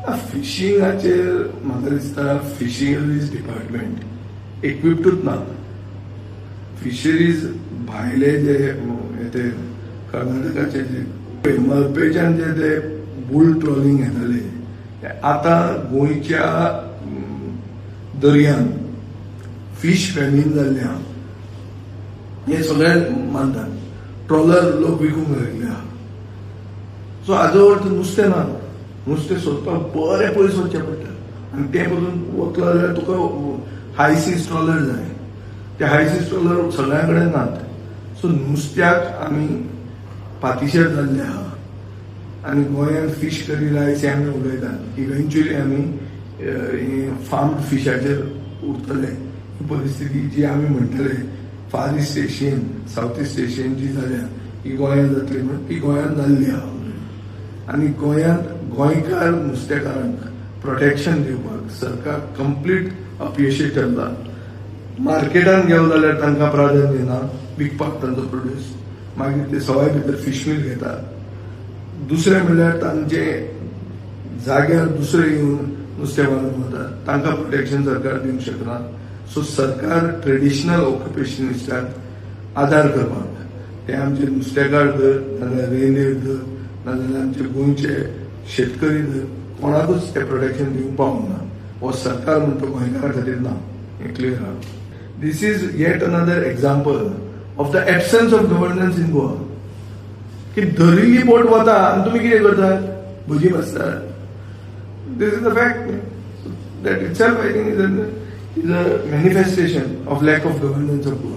फिशिंगाचेर म्हाका दिसता fisheries department इक्विप्डूच ना. फिशरीज भायले जे हे ते कर्नाटकाचे जे मलपेच्यान जे ते बुल ट्रॉलिंग येताले, ते आतां गोंयच्या दर्यान फीश फॅमीन जाल्लें आहा हें सगळे मानतात. ट्रॉलर लोक विकूंक लागिल्ले आहा. सो हाजो अर्थ नुस्तें ना. नुस्तें सोदपाक बरें पयस वचचें पडटा आनी तें पसून वतलो जाल्यार तुका हाय सीज ट्रॉलर जाय. ते हाय सीज ट्रॉलर सगळ्यां कडेन नात. सो नुस्त्याक आमी पातिशेर जाल्ले आहा आनी गोंयांत फीश करी रायस हें आमी उलयतात. इवेंच्युअली आमी फार्म फिशाचेर उरतले. ही परिस्थिती जी आमी म्हणटले Far East Asian, South East Asian जी जाल्या ही गोंयांत जातली म्हण, ती गोंयांत जाल्ली आहा. आनी गोंयांत गोंयकार नुस्तेकारांक प्रोटेक्शन दिवपाक सरकार कंप्लीट अपयशी ठरला. मार्केटान गेलो जाल्यार तांकां प्राधान्य ना विकपाक तांचो प्रोड्यूस. मागीर ते सवाय भितर फीश मील घेतात. दुसरें म्हणल्यार तांचे जाग्यार दुसरे येवन नुस्तें मारून वतात. तांकां प्रोटेक्शन सरकार दिवंक शकना. सो सरकार ट्रेडिशनल ऑक्युपेशनिस्टाक आदार करपाक, ते आमचे नुस्तेकार धर, नाजाल्यार रेंदेर धर, नाजाल्यार आमचे गोंयचे शेतकरी धर, कोणाकूच ते प्रोटेक्शन दिवंक पावूंक ना. हो सरकार म्हणटा गोंयकारा खातीर ना हें क्लियर आहा. This is yet another example of the absence of governance in Goa, की धरिल्ली बोट वता आनी तुमी कितें करतात? भजी बसतात. This is the fact that itself, I think, is a manifestation of lack of governance of Goa.